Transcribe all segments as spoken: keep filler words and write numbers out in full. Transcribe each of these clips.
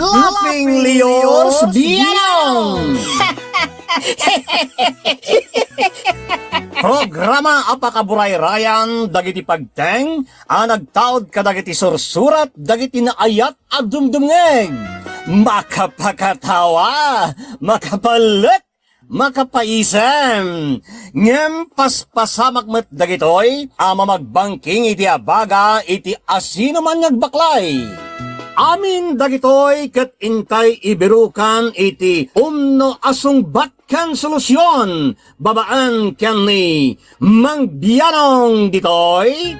Laughing Leos Bianong! Programa a pakaburayrayan dagiti pagteng a nagtaud kadagiti sursurat dagiti naayat a dumdumngeg. Makapakatawa, makapalek, makapaisem. Ngem paspasamak met dagitoy a mamagbangking iti abaga iti asinoman nga agbaklay. Amin dagitoy ket intay ibirukan iti umno a sungbat ken solusion babaen ken ni Mang Bianong ditoy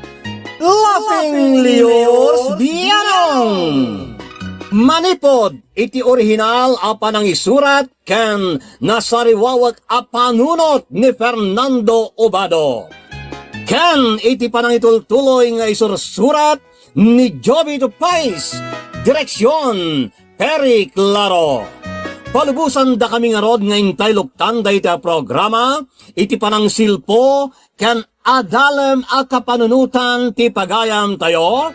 Laughing Leos Bianong. Manipod iti orihinal a panangisurat ken nasariwawek a panunot ni Fernando Obado, ken iti panangitultuloy nga isursurat ni Jovito Pais, direksion, Perry Claro. Palubosandakami ngarud nga intay luktan dayta a programa iti panangsilpo ken adalem a kapanunotan ti pagayamtayo,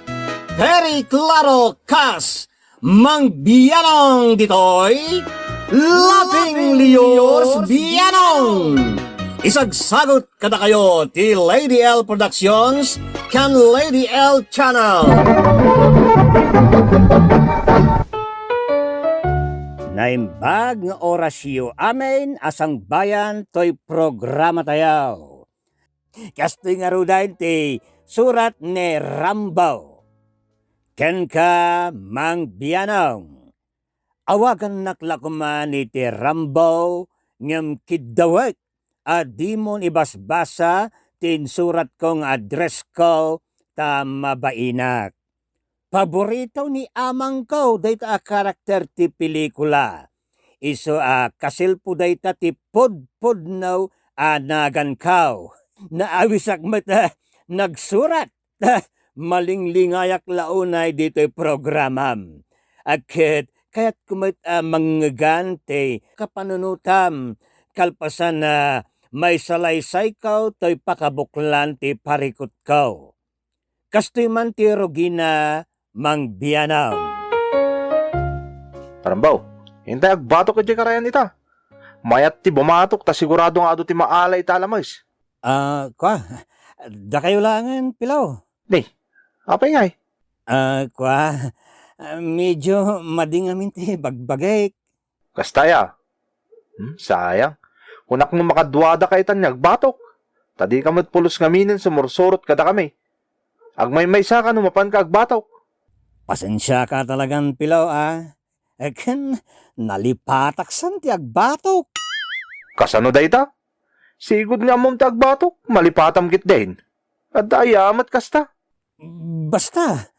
Perry Claro kas Mang Bianong ditoy, Laughing Leos Bianong. Isagsagut kadakayo ti Lady L Productions ken Lady L Channel. Naimbag nga orasyo amin a sangbayan toy programatayo. Kastoy ngaruden ti surat ni Rambo. Kenka, Mang Bianong. Awagannak la koma ni ti Rambo, ngem kiddawek a dimon ibasbasa ti insuratko nga addressko ta mabainak. Paborito ni amangko dayta a karakter ti pelikula. Isu a kasilpo dayta ti pudpudno a naganko. Naawisak met a nagsurat. Malinglingayek la unay ditoy programam. Ket kayatko met a mangngegan ti kapanunotam kalpasan a maisalaysayko toy pakabuklan ti parikutko. Kastoy man ti rugina, Mang Bianong. Rambo, intay agbatok idiay karayan ita. Mayat ti bumatok ta sigurado nga adu ti maala ita a lames. Ah, kua, dakayo laengen, Pilaw. Ni, apay ngay? Ah, kua, ah, medyo madi ngamin ti bagbagik. Kasta ya. Hmm, sayang. Kunak no makaduadaka itan nga agbatok. Ta dika met pulos ngaminen sumursurot kadakami. Agmaymaysa ka no mapanka agbatok. Pasensiaka talagan, Pilaw, a. Ken nalipatak san ti agbatok. Kasano dayta? Sigud nga ammom ti agbatok, malipatam ketdin. Adda aya met kasta. Basta,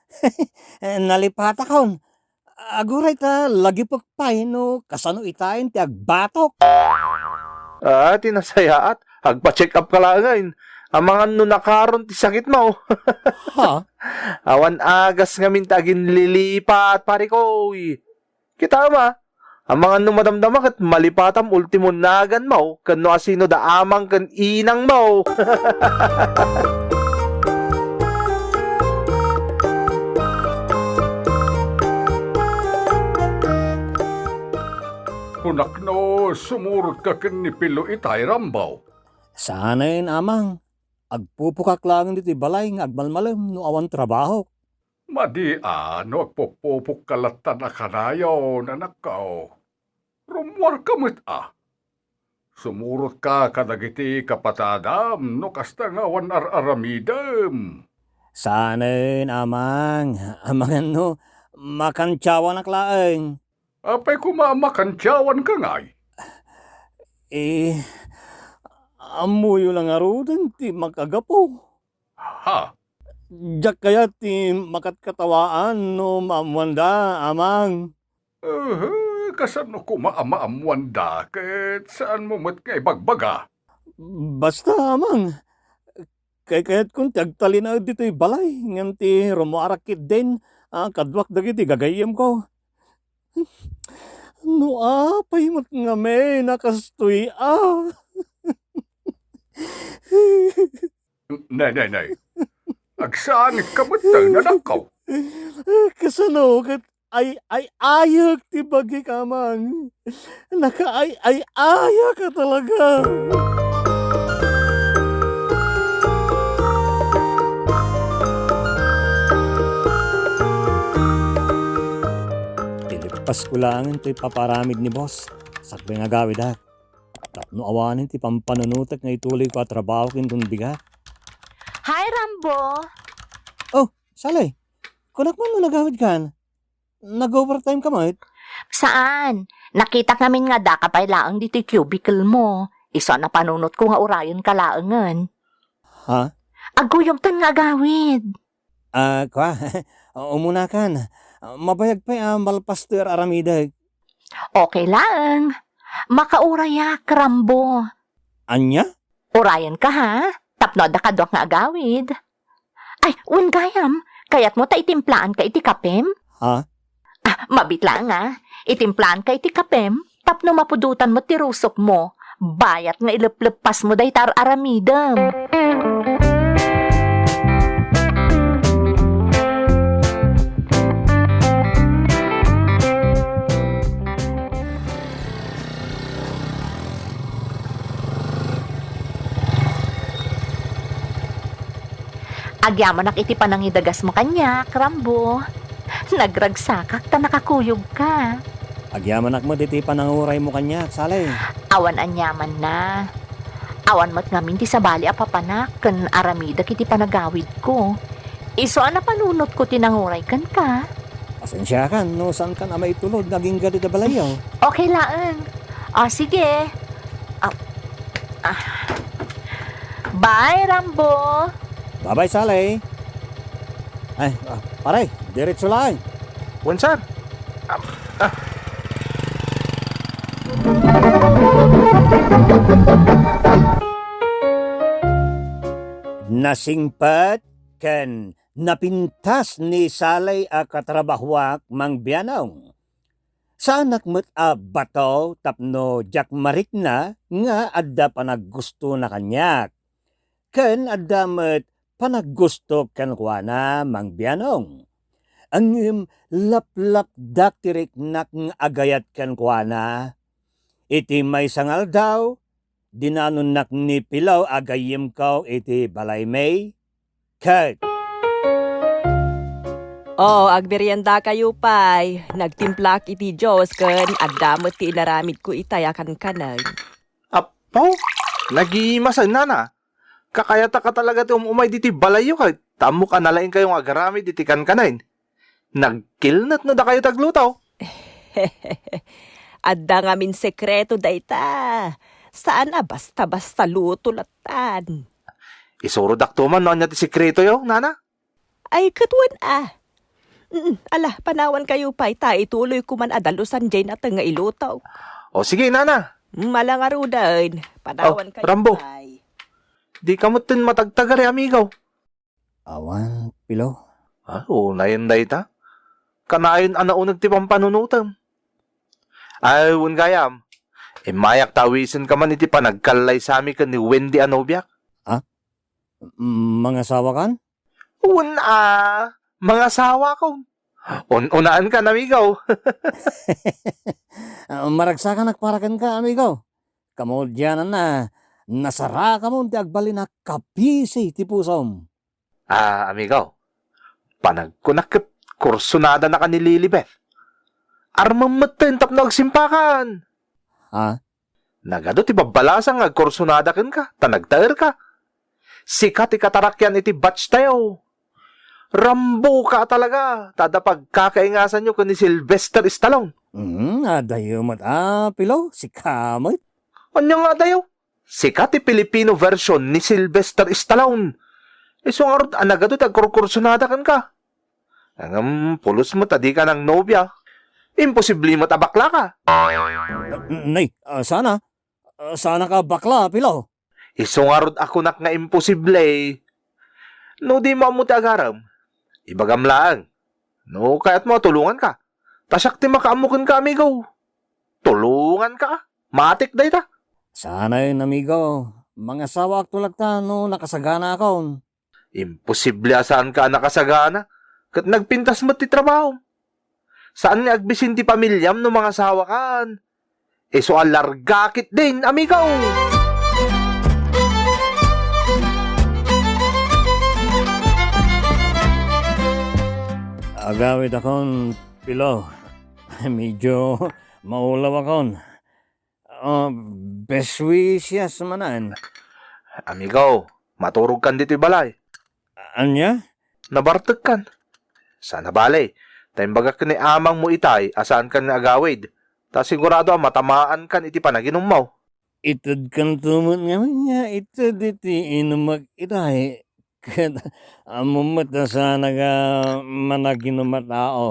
nalipatakon. Aguray ta lagipek pay no kasano itaen ti agbatok. Ah, ti nasayaat, agpa-check up ka laengen. Amangan no nakaron ti sakitmo. Ha? Awan agas ngamin ti aginlilipat, parikoy. Kitaem a, amangan no madamdama ket malipatam ultimo naganmo ken no asino da amang ken inangmo. Kunak no sumurotka ken ni Pilo itay, Rambo. Saanen, Amang. Agpupokak laeng ditoy balay nga agmalmalem no awan trabahok. Madi a no agpupupokka lattan a kanayon, anakko. Rummuarka met a. Sumurotka kadagiti kapatadam no kasta nga awan ar-aramidem. Saanen, Amang. Amangan no makantiawanak laeng. Apay koma a makantiawanka ngay? Eh, ammoyo la ngaruden ti makagapu. Ha? Diak kayat ti makatkatawaan no maammoanda, Amang. Uhu, kasano koma a maammoanda ket saanmo met nga ibagbaga? Basta, Amang, kaykayatkon ti agtalinaed ditoy balay ngem ti rummuarak ketdin a kaduak dagiti gagayyemko. No apay met ngamin a kastoy a. Nay, nay, nay. Agsangitka met ta, anakko. Kasano ket ay-ay-ayek ti bagik, Amang. Nakaay-ay-ayek a talaga. Ileppasko laengen toy paparamid ni boss. Sakbay nga agawidak. Tapno awanen ti pampanunotek nga ituloyko a trabaho ken bigat. Hi, Rambo! Oh, Sally! Kunak man no nagawidkan? Nag-overtime ka met? Saan? Nakitak ngamin nga addaka pay laeng ditoy cubicle mo. Isu a napanunotko nga urayenka laengen. Ha? Agguyogtan nga agawid. Ah, kua, umunakan. Mabayag pay a malpas toy ar-aramidek. Okay laeng. Makaurayak, Rambo. Ania? Urayenka, ha? Tapno adda kaduak nga agawid. Ay, wen gayam, kayatmo ta itimplaanka iti kapem? Ha? Ah, mabiit laeng, a. Itimplaanka iti kapem tapno mapudotan met ti rusokmo. Bayat nga ilepleppasmo dayta ar-aramidem. Agyamanak iti panangidagasmo kaniak, Rambo. Nagragsakak ta nakakuyogka. Agyamanak met iti pananguraymo kaniak, Sally. Awan aniamanna. Awan met ngamin ti sabali a papanak ken aramidek iti panagawidko. Isu a napanunotko ti nanguray kenka. Pasensiakan no saankan a maitulod nga agingga dita balayyo. Okay laeng. O, sige. Ah, ah. Bye, Rambo. Bye-bye, Sally. Ay, ah, pare, diretso laeng. Wen, sir. Ah, ah. Nasingpet ken napintas ni Sally a katrabahoak, Mang Bianong. Saanak met a bato tapno diak marikna nga adda panaggustona kaniak. Ken adda met panaggustok kenkuana, Mang Bianong. Ngem laplapdak ti riknak nga agayat kenkuana. Iti maysa nga aldaw, dinanonnak ni Pilaw a gayyemko iti balaymi, ket. O, agmeriendakayo pay. Nagtimplaak iti juice ken adda met ti inaramidko itay a kankanen. Apo, nagimasen, nana. Kakayatak a talaga ti um-umay ditoy balayyo ket ta ammok a nalaingkayo nga agaramid iti kankanen. Nagkilnetno dakayo ti agluto. Adda ngamin sekreto dayta. Saan a basta-basta luto lattan. Isurodakto man no ania ti sekretoyo, nana? Ay, ket wen a. Mm, ala, panawankayo pay ta ituloyko man a dalusan diay nateng nga iluto. O sige, nana. Mm, ala ngaruden. Panawankayo pay. Rambo. Dika metten matagtagari, amigo. Awan, Pilo. Ah, unayen dayta. Kanayon a nauneg ti pampanunotem. Ay, wen gayam. Immayak ta awisenka man iti panagkallaysami ken ni Wendy a nobiak. Ah? M-, mangasawakan? Wen a, mangasawakon. Un-unaankan, amigo. Ah, maragsakanak para kenka, amigo. Kamaudiananna, nasarakamon ti agbalin a kapisi ti pusom. Ah, amigo, panagkunak ket kursunadanakan ni Lilibeth. Armem metten tapno agsimpakan. Ha? Nagadu ti babbalasang nga agkursunada kenka, ta nagtaerka. Sika ti katarakyan iti batch tayo. Rambo ka talaga, ta adda pagkakaingasanyo ken ni Sylvester Stallone. Mm, adayo met a, Pilo, sika met. Ania nga adayo? Sika ti Filipino version ni Sylvester Stallone. Isu ngarud a nagadu ti agkurkursunada kenka. Ngem pulos met a dika nangnobia. Imposible met a baklaka. Nay, ah, sana. Ah, sana ka bakla, Pilo. Isu ngarud a kunak nga imposible. No dimo ammo ti agarem, ibagam laeng. No kayatmo a tulonganka, ta siak ti makaammo kenka, amigo. Tulonganka. Matik dayta. Sanayen, amigo. Mangasawaakto latta no nakasaganaakon. Imposible a saanka a nakasagana, ket nagpintas met ti trabahom. Saan nga agbisin ti pamiliam no mangasawakan? Isu a larga ketdin, amigo! Agawidakon, Pilo. Medyo maulaw akon. Ah, best wishes manen. Amigo, maturogkan ditoy balay. Ania? Nabartekkan. Saan a bale, ta imbagak ni amangmo itay a saankan nga agawid, ta sigurado a matamaankan iti panaginummo. Itedkanto met ngamin nga ited iti inumek itay, ket ammom met a saanak a managinum a tao.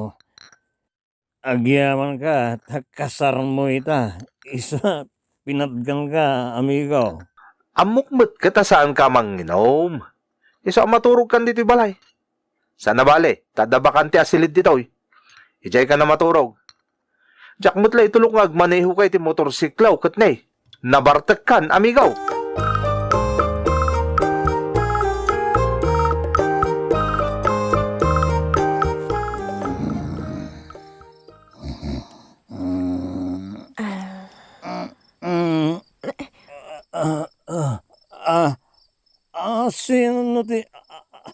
Agyamanka, ta kasarmo ita. Isu a pinatganka, amigo. Ammok met ket a saanka a manginum. Isu a maturogkan ditoy balay. Saan a bale, ta adda bakante a silid ditoy. Idiayka a maturog. Diak met la itulok nga agmanehoka iti motorsiklo ket ne, nabartekkan, amigo. Ah, ah, ah, ah, sino ti, ah, ah,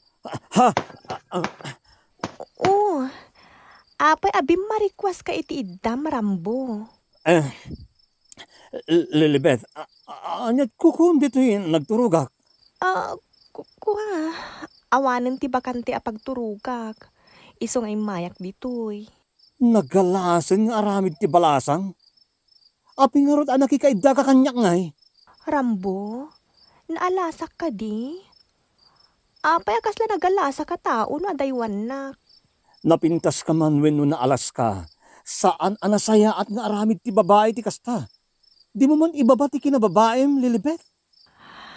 ha? Ah, ah. Oh, apay a bimmarikuaska iti iddam, Rambo? Eh, L-, Lilibet, a-, a-, aniat kukum ditoy nagturogak? Ah, ku-, kua, awanen ti bakante a pagturogak. Isu nga immayak ditoy. Nagalasen nga aramid ti balasang? Apay ngarud a nakikaiddaka kaniak ngay? Rambo, naalasak kadi? Apay a kasla nagalasak a tao no adaywannak? Napintaska man wenno naalaska, saan a nasayaat nga aramid ti babai ti kasta. Dimo man ibaba ti kinababaim, Lilibet?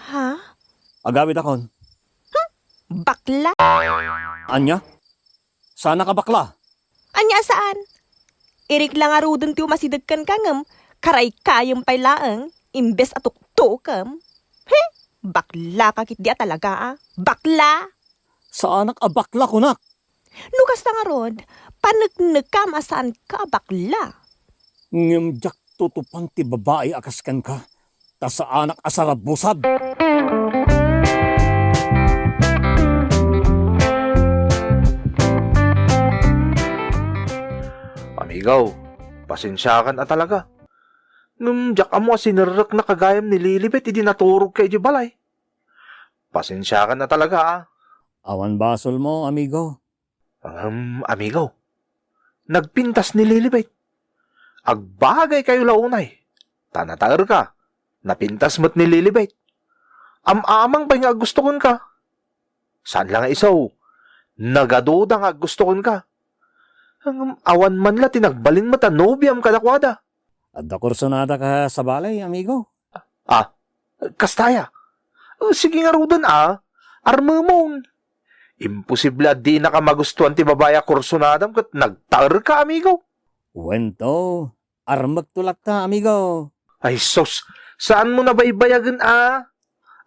Ha? Agawidakon. Huh? Bakla? Ania? Saanak a bakla? Ania a saan? Irik la ngaruden ti umasideg kenka ngem karaykayem pay laeng imbes a tuktukem. He? Baklaka ketdi a talaga a. Bakla! Saanak a bakla kunak. No kasta ngarud, paneknekam a saanka a bakla. Ngem diak tutupan ti babai a kas kenka, ta saanak a sarabusad. Amigo, pasensiakan a talaga. Ngem diak ammo a sinerreknak gayam ni Lilibet idi naturogka idiay balay. Pasensiakan a talaga, a. Awan basolmo, amigo. Ngem, amigo, nagpintas ni Lilibet. Agbagaykayo la unay, ta nataerka, napintas met ni Lilibet. Am-amang pay nga aggusto kenka. Saan la nga isu, nagaduda nga aggusto kenka. Ngem awan man la ti nagbalin met a nobiam kadakuada. Adda kursunadaka sa balay, amigo. Ah, kasta aya? Oh, sige ngaruden a, armemon. Imposible a dinaka magustuan ti babai a kursunadam ket nagtaerka, amigo. Wento, armekto latta, amigo. Ay sus, saanmo nabaybayagen a?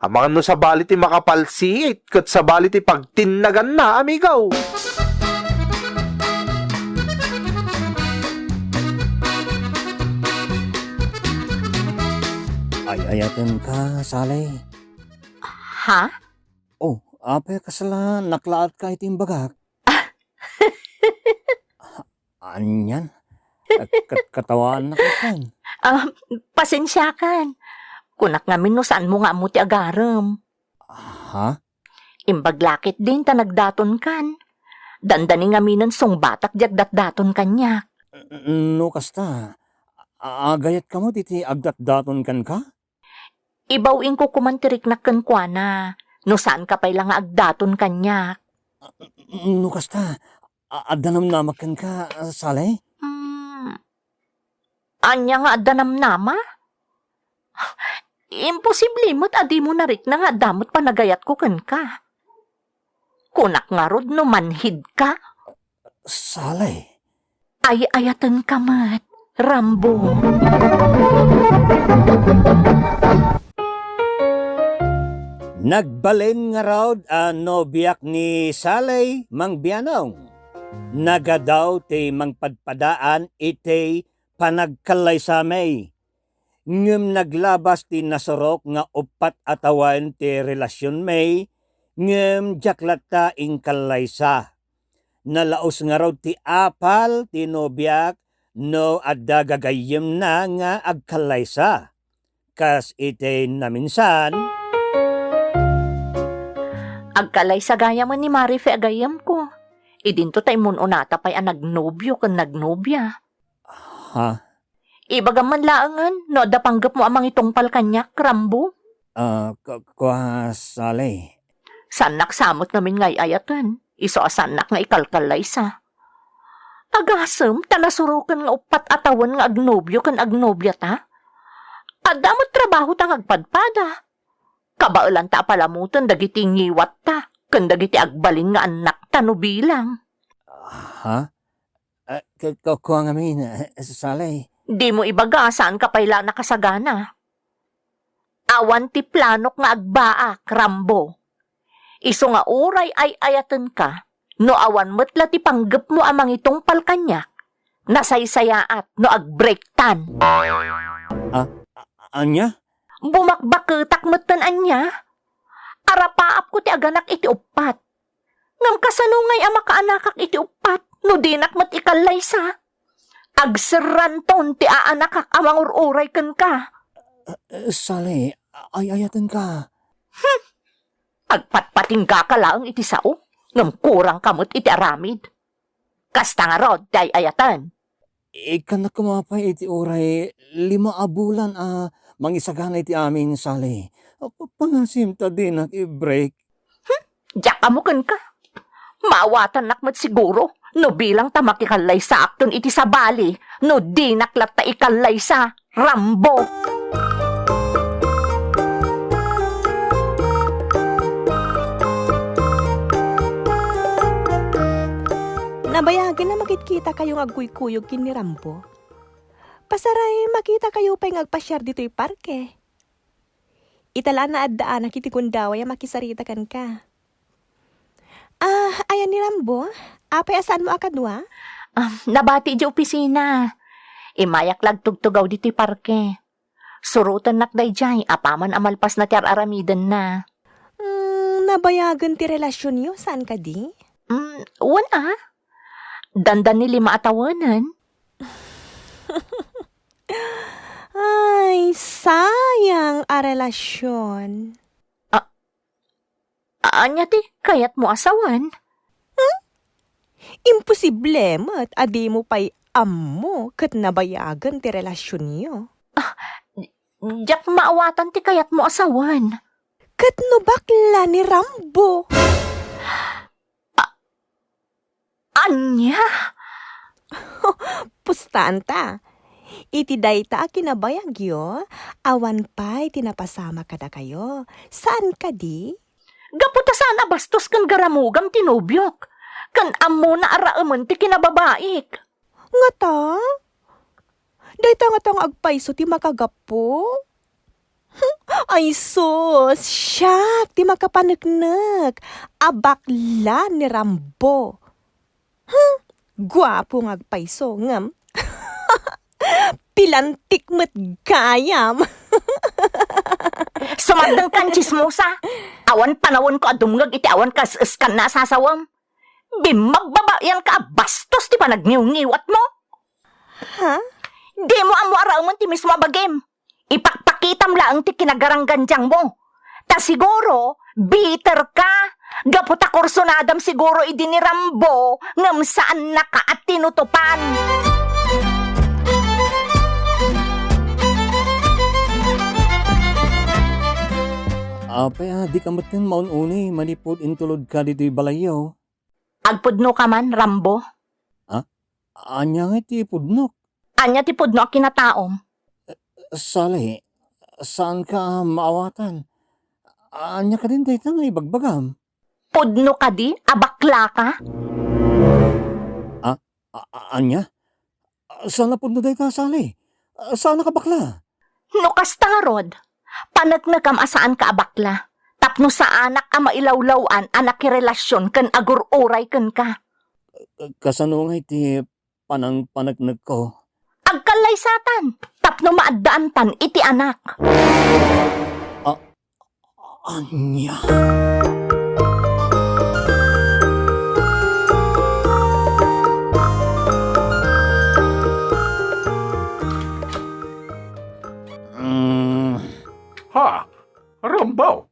Amangan no sabali ti makapalsiit ket sabali ti pagtinnaganna, amigo. Ay-ayatenka, Sally. Ha? Oh, apay kasla naklaatka iti imbagak? Anian? Kat-, kat-, katawaannak ken. Ah, pasensiakan. Kunak ngamin no saanmo nga ammo ti agarem. Ha? Imbag la ketdin ta nagdatonkan. Dandani ngaminen sungbatak di agdatdaton kaniak. N-, no kasta, a-, agayatkamet iti agdatdaton kenka? Ibaw-ingko koman ti riknak kenkuana, no saanka pay la nga agdaton kaniak. No kasta, a-, adda namnamak kenka, Sally? Hmm. Ania nga adda namnama? Imposible met a dimo narikna nga adda met panagayatko kenka. Kunak ngarud no manhidka. Sally. Ay-ayatenka met, Rambo. Nagbalin ngarud a nobiak ni Sally, Mang Bianong. Nagadaw ti mangpadpadaan iti panagkallaysami. Ngem naglabas ti nasurok nga uppat a tawen ti relasionmi, ngem diak latta inkallaysa. Nalaus ngarud ti apal ti nobiak no adda gagayyemna nga agkallaysa. Kas iti naminsan. Agkallaysa gayamen ni Marife a gayyemko. Idinto ta immun-unata pay a nagnobio ken nagnobia. Ha? Ibagam man laengen no adda panggepmo a mangitungpal kaniak, Rambo? Ah, ku-, kua, Sally. Saannak sa met ngamin nga ay-ayaten, isu a saannak nga ikalkallaysa. Agasem ta nasuroken nga uppat a tawen nga agnobio ken agnobiata. Adda met trabahota nga agpadpada. Kabaelanta a palamoten dagiti ngiwatta ken dagiti agbalin nga annakta no bilang. Ha? Ah, ku-, ku-, kua ngamin, eh, Sally. Dimo ibaga, saanka pay la nakasagana. Awan ti planok nga agbaak, Rambo. Isu nga uray ay-ayatenka, no awan met la ti panggepmo a mangitungpal kaniak, nasaysayaat no agbreaktan. Ah, a-, ania? Bumakbaketak metten ania? Arapaapko ti aganak iti uppat. Ngem kasano ngay a makaanakak iti uppat no dinak met ikallaysa? Agserranton ti aanakak a mangur-uray kenka. Eh, Sally, ay-ayatenka. Hmm. Agpatpatinggaka laeng iti sao, ngem kurangka met iti aramid. Kasta ngarud ti ay-ayaten. Ikkannak koma pay iti uray lima a bulan a mangisagana iti amin, Sally. Pa-, pangasim ta dinak i-break. Hmm? Diak ammo kenka. Maawatannak met siguro no bilang ta makikallaysaakton iti sabali no dinak latta ikallaysa, Rambo. Nabayagen a makitkitakayo nga agkuykuyog ken ni Rambo. Pasaray, makitakayo pay nga agpasiar ditoy parke. Ita la a naaddaanak iti gundaway a makisarita kenka. Ah, ayan ni Rambo? Apay a saanmo a kadua? Ah, nabati idiay opisina. Immayak la agtugtugaw ditoy parke. Surotennak daydiay apaman a malpasna ti ar-aramidenna. Mm, nabayagen ti relasionyo, saan kadi? Mm, wen a. Dandani lima a tawenen. Ay, sayang a relasion. A-, ania ti kayatmo a sawen? Hmm? Imposible met a dimo pay ammo ket nabayagen ti relasionyo. Ah, diak maawatan ti kayatmo a sawen. Ket no bakla ni Rambo? A-, ania? Pustan ta. Iti dayta a kinabayagyo, awan pay ti napasamak kadakayo. Saan kadi? Gapu ta saan a bastos ken garamugam ti nobiok, ken ammona a raemen ti kinababaik. Ngata? Dayta ngata nga agpayso ti makagapu? Ay sus, siak ti makapaneknek a bakla ni Rambo. Hmm, guapo nga agpayso, ngem pilantik met gayam. Sumaddengkan, tsismosa! Awan panawenko a dumngeg iti awan kas-eskanna a sasawem. Bimmagbabayanka a bastos ti panagniwngiwatmo! Ha? Dimo ammo a raemen ti mismo a bagim. Ipakpakitam laeng ti kinagaranggandiangmo. Ta siguro, bitter ka. Gapu ta kursunadam siguro idi ni Rambo, ngem saannaka a tinutupan. Apay a dika metten maun-uni manipud intulodka ditoy balayyo? Agpudnoka man, Rambo. Ha? Ania ngay ti pudnok? Ania ti pudno a kinataom? Sally, saanka a maawatan. Ania kadin dayta nga ibagbagam? Pudno kadi a baklaka? A-, a-, ania? Saan a pudno dayta, Sally? Saanak a bakla? No kasta ngarud, paneknekam a saanka a bakla, tapno saanak a mailawlaw-an a nakirelasion ken agur-uray kenka. Kasano ngay ti panangpaneknekko? Agkallaysatan tapno maaddaantan iti anak. A-, ania? Mm. Ha? Rambaw?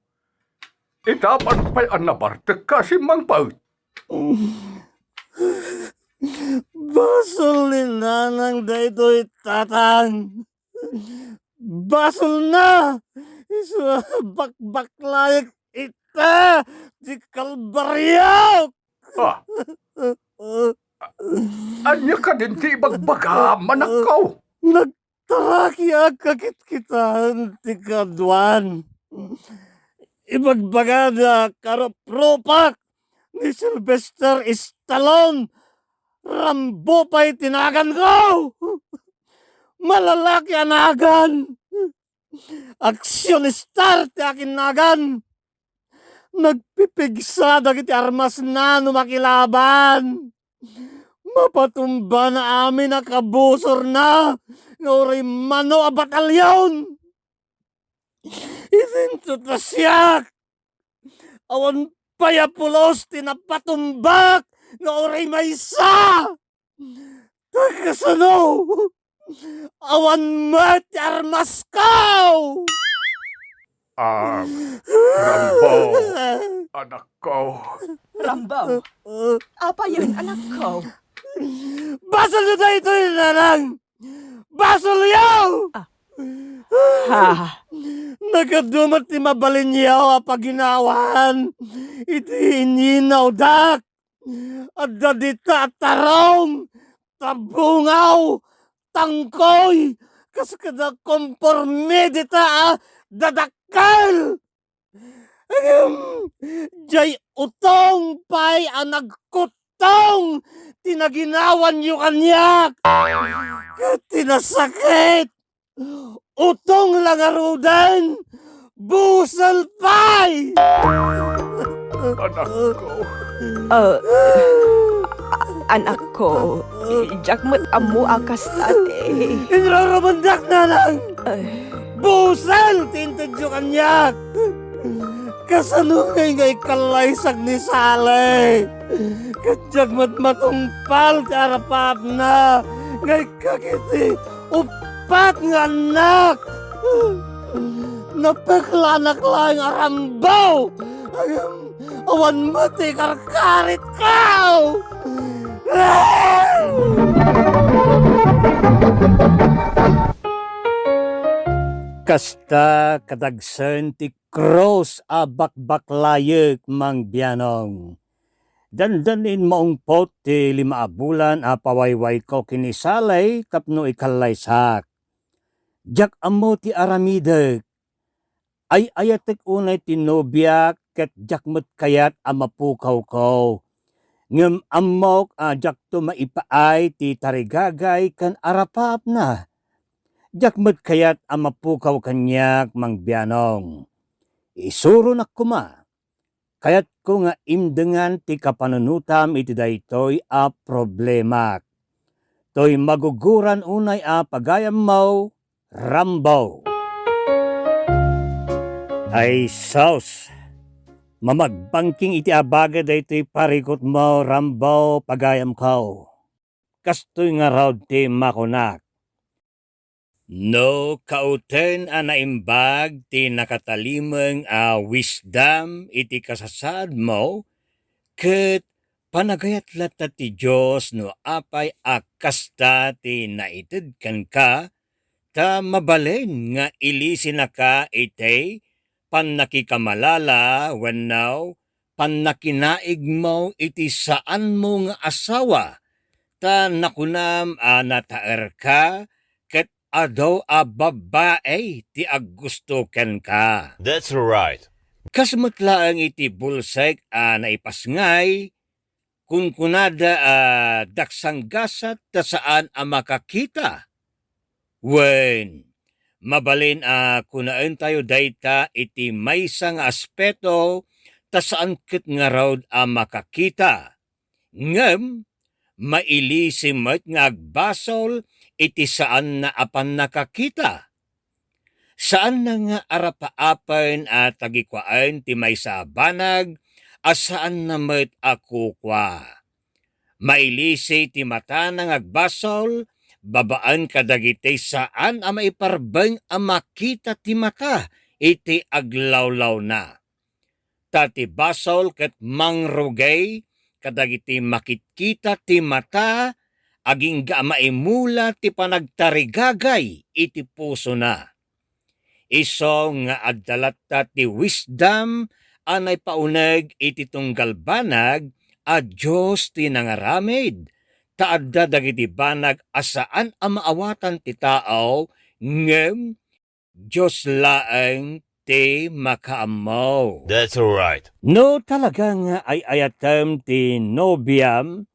Ita, apay a nabartekka, simmangpet? Basol ni Nanang daytoy, Tatang. Basolna! Isu a bakbaklayek ita ti kalbariok! Ah. A-, ania kadin ti ibagbagam, anakko? Nagtarakiak a kitkitaen ti kaaduan. Ibagbagada a karuprupak ni Sylvester Stallone, Rambo pay ti naganko! Malalaki a nagan! Action star ti akin nagan! Nagpipigsa dagiti armasna no makilaban. Mapatumbana amin a kabusorna nga uray mano a batalyon. Idinto ta siak, awan pay a pulos ti napatumbak nga uray maysa. Ta kasano? Awan met ti armasko! Ah, Rambo, anakko. Rambo, apayen, anakko? Basolyo daytoy, Nanang! Basolyo! Ah. Ha? Nagadu met ti mabalinyo a paginawan iti inyinawdak. Adda dita a tarong, tabungaw, tangkoy, kas kada komporme dita a dadakkel. Ngem, diay utong pay a nagkuttong ti naginawanyo kaniak. Ket ti nasakit, utong la ngaruden, busel pay! Anakko. Ah, anakko, diak met ammo a kasta ti... Inrurumendak, Nanang! Ay. Busel ti intedyo kaniak! Kasano ngay nga ikallaysak ni Sally? Ket diak met matungpal ti arapaapna nga ikkakit ti uppat nga annak. Napeklanak laeng a Rambo. Awan met ti ikarkaritko. Kasta kadagsen ti krus a bakbaklayek, Mang Bianong. Dandani maungpot ti lima a bulan a pawaywayko ken ni Sally tapno ikallaysak. Diak ammo ti aramidek. Ay-ayatek unay ti nobiak ket diak met kayat a mapukawko. Ngem ammok a diakto maipaay ti tarigagay ken arapaapna. Diak met kayat a mapukaw kaniak, Mang Bianong. Isuronak koma. Kayatko nga imdengan ti kapanunotam iti daytoy a problemak. Toy maguguran unay a pagayammo, Rambo. Ay sus! Mamagbangking iti abaga daytoy parikutmo, Rambo, pagayamko. Kastoy ngarud ti makunak. No kauten a naimbag ti nakatalimeng a wisdom iti kasasaadmo, ket panagayat latta ti Dios no apay a kasta ti naited kenka, ta mabalin nga ilisinaka iti pannakikamalala wenno pannakinaigmo iti saanmo nga asawa, ta nakunam a nataerka ket adu a babbai ti aggusto kenka. That's right. Kas met laeng iti bulsek a naipasngay, kunkunada a daksanggasat ta saan a makakita. Wen, mabalin a kunaentayo dayta iti maysa nga aspeto ta saan ket ngarud a makakita. Ngem, mailisi met nga agbasol iti saanna a pannakakita. Saanna nga arapaapen a tagikuaen ti maysa a banag a saanna met a kukua. Mailisi ti matana nga agbasol babaen kadagiti saan a maiparbeng a makita ti mata iti aglawlawna. Ta ti basol ket mangrugay kadagiti makitkita ti mata agingga a maimula ti panagtarigagay iti pusona. Isu nga adda latta ti wisdom a naipauneg iti tunggal banag a Dios ti nangaramid, ta adda dagiti banag a saan a maawatan ti tao, ngem Dios laeng ti makaammo. That's right. No talaga nga ay-ayatem ti nobiam,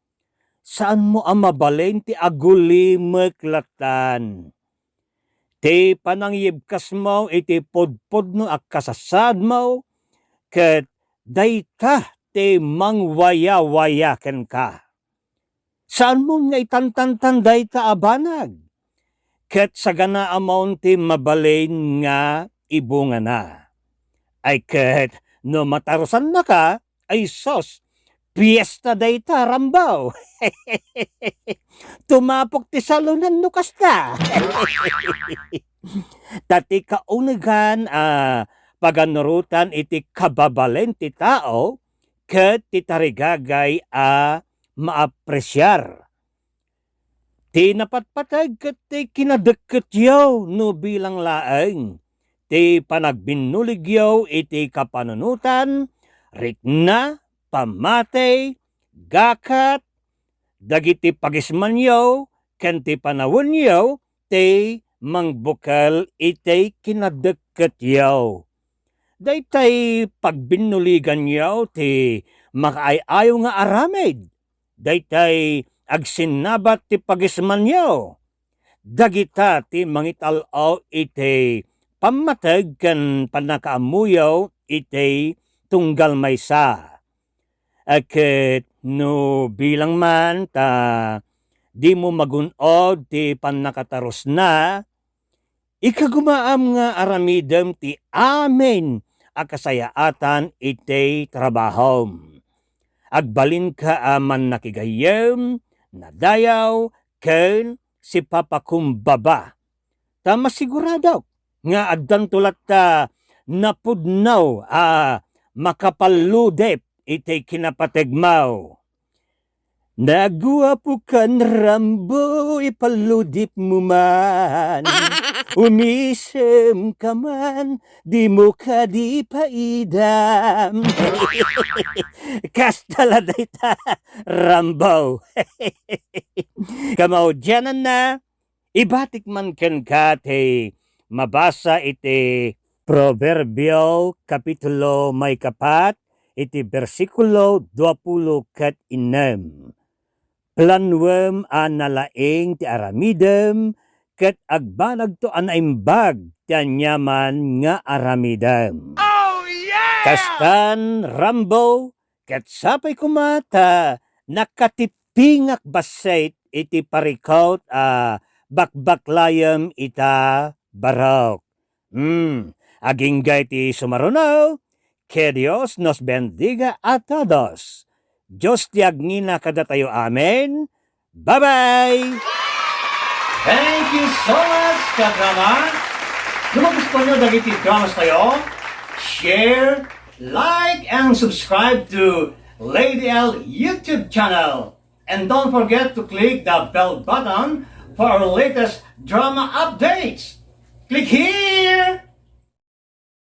saanmo a mabalin ti agulimek lattan. Ti panangyibkasmo iti pudpudno a kasasaadmo, ket dayta ti mangwayawaya kenka. Saanmon nga itantantan dayta a banag, ket saganaamon ti mabalin nga ibungana. Ay ket no matarusannaka, ay sus, piesta dayta, Rambo. Tumapok ti salunan no kasta. Ta ti kaunegan a paganurotan iti kababalin ti tao ket ti tarigagay a maapresiar. Ti napatpateg ket ti kinadekketyo no bilang laeng ti panagbinuligyo iti kapanunotan, rikna, pammatey, gakat, dagiti pagismanyo, ken ti panawenyo ti mangbukel iti kinadekketyo. Daytay pagbinnuliganyo ti makaay-ayo nga aramid. Daytay agsinnabat ti pagismanyo. Dagita ti mangital-aw iti pammateg ken pannakaammoyo iti tunggal maysa. Ket no bilang man ta dimo magun-od ti pannakatarusna, ikagumaam nga aramidem ti amin a kasayaatan iti trabahom. Agbalinka a mannakigayyem, nadayaw, ken sipapakumbaba. Ta masiguradok nga addanto latta napudno a makapalludip iti kinapategmo. Naguapokan, Rambo, ipalludipmo man. Umisemka man, dimo kadi paidam. Kasta la dayta, Rambo. Kamaudiananna, ibatik man kenka ti mabasa iti Proverbio, kapitulo maikapat, iti bersikulo duapulo ket innem. Planuem a nalaing ti aramidem, ket agbanagto a naimbag ti aniaman nga aramidem. Oh, yeah! Kastan, Rambo, ket sapay koma ta nakatippingak bassit iti parikut a bakbaklayem ita, Barok. Hmm, agingga iti sumaruno, que Dios nos bendiga a todos. Dios ti agngina kadatayo. Amen. Bye-bye! Thank you so much, kadrama! No magustuhan nyo dagiti dramas tayo, share, like, and subscribe to Lady L YouTube channel. And don't forget to click the bell button for our latest drama updates. Click here!